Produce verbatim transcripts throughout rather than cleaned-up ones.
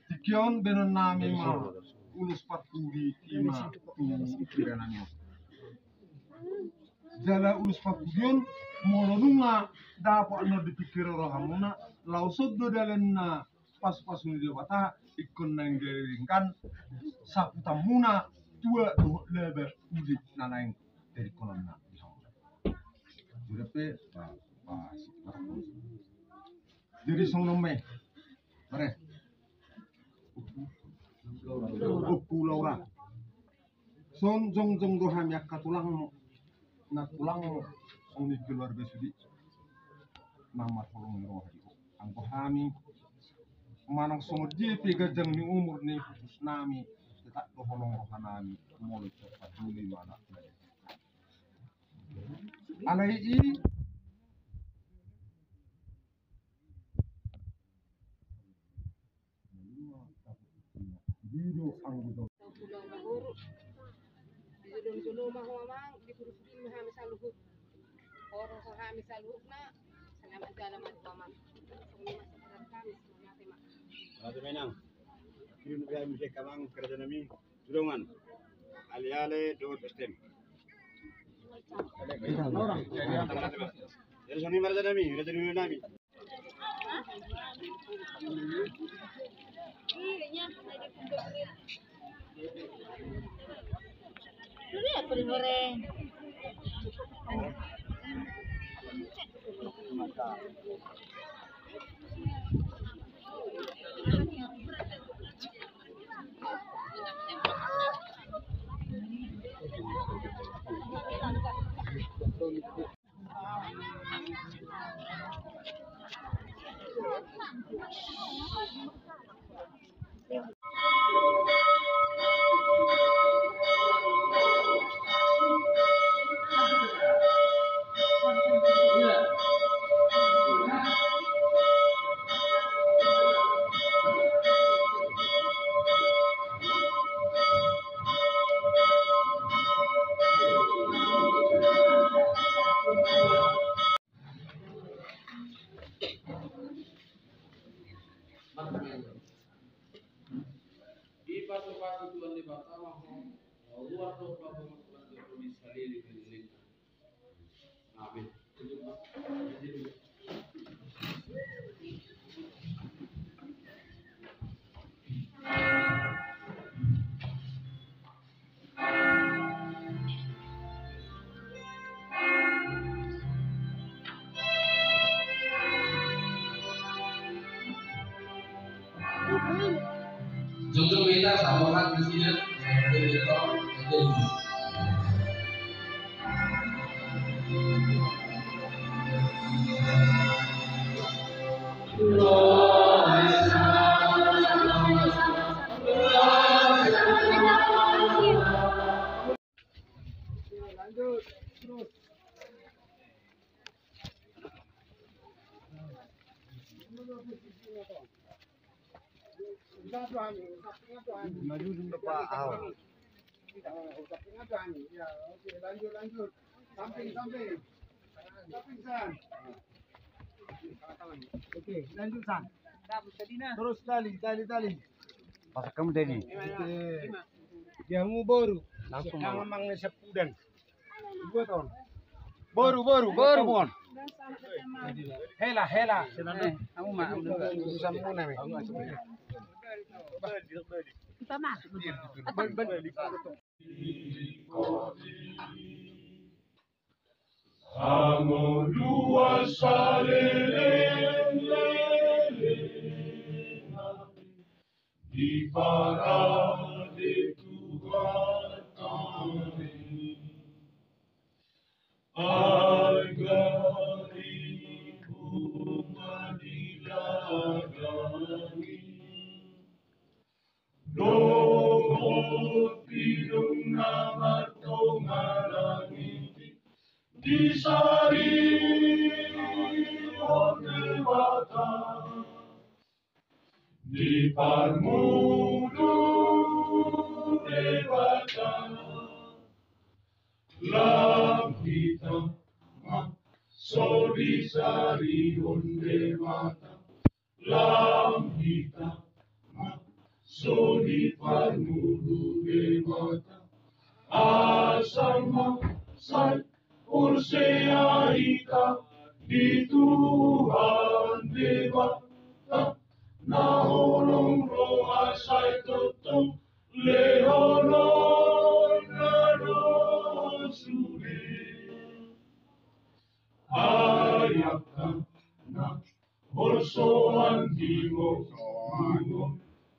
Tingki on baenon nami ma ulos parpudi i ma tu pingkiran nami on. Jala ulos parpudi on molo nunga dapot annon di pingkiran rohamuna, laos on do dalan na pasupasu ni Debata, ingkon naeng diiringkan saputanmuna tua dohot laba uli na naeng tadingkononna di hamuna. Jadi pe, ba, ba, si, ba, jadi songon on ma i. Bare. Ompu Laura. Son jongjong do hami angka tulangmu, na tulangmu, songon i keluarga sude. Na marholong ni roha di ho. Anggo hami manang songon dia pe ganjang ni umur ni pupusnami, tetap do holong rohanami molo so paduli ma anakna. Alai i Di jolo ma ho amang, di purus din ma hami saluhut. Olo ho hami saluhutna, selamat jalan ma tu amang. Songon i ma saudara kami, selamat ma. Selamat ma inang. Kirim pe hami muse amang, kerja nami. Judongan. Ale-ale dohot S T M. Jadi songon i ma raja nami, raja ni ulu nami. Dipasupasu Tuhan Debata ma ho, ruar dohot panggomoan Tuhan Debata di saleleng ni lelengna. Amin. Jongjong ma hita saborat di sini. Lanjut terus. Maju dulu, Pak. Aho. Ya, oke, lanjut, lanjut. Samping, samping. Samping, San. Oke, lanjut, San. Terus tali, tali, tali. Pasak kamu tadi. Oke. Dia mau boru. Langsung. Nang amang ni sepudan. Boru, boru, boru. Hela, hela. Eh, kamu mah. Susah muna, me. Kita masuk. Anggo dua saleleng-leleng. Di parade Tuhanta i, aek gari bunga di ladang i, dohot pidong na martonga langit i, disarihon Debata. Di parmudu Debata, lam hita ma so disarihon Debata, lam hita ma so diparmudu Debata. Asal ma sai porsea hita di Tuhan Debata, na holong roha sai tongtong lehononna do sude. Ai angka na holsoan di ngolu,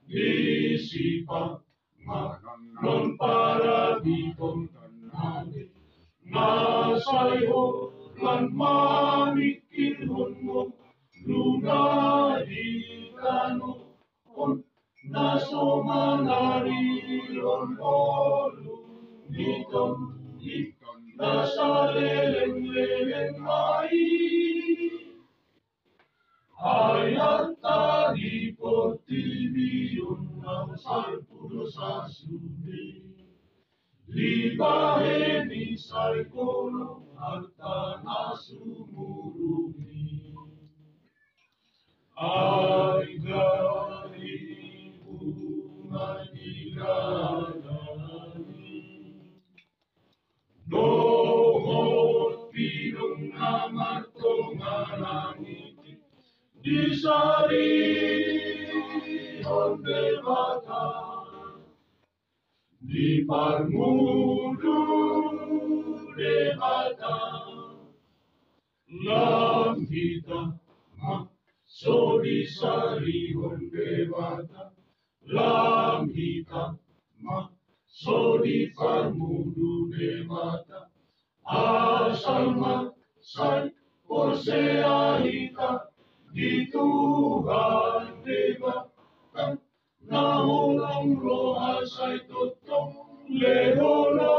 disi panganon parabiton, na sai holan mamingkirhon ngolu na di tano on, na so mangarihon ngolu ni tondi na saleleng-leleng ma i. Ai arta di portibi on naung salpu dosa sude, dibahen i sai holong arta na sumurung i. Ai gari bunga di ladang i, dohot pidong na martonga langit i, disarihon Debata, diparmudu Debata. Lam hita ma so disarihon Debata, lam hita ma so diparmudu Debata. Asal ma sai porsea hita di Tuhan Debata, na holong roha sai tongtong lehononna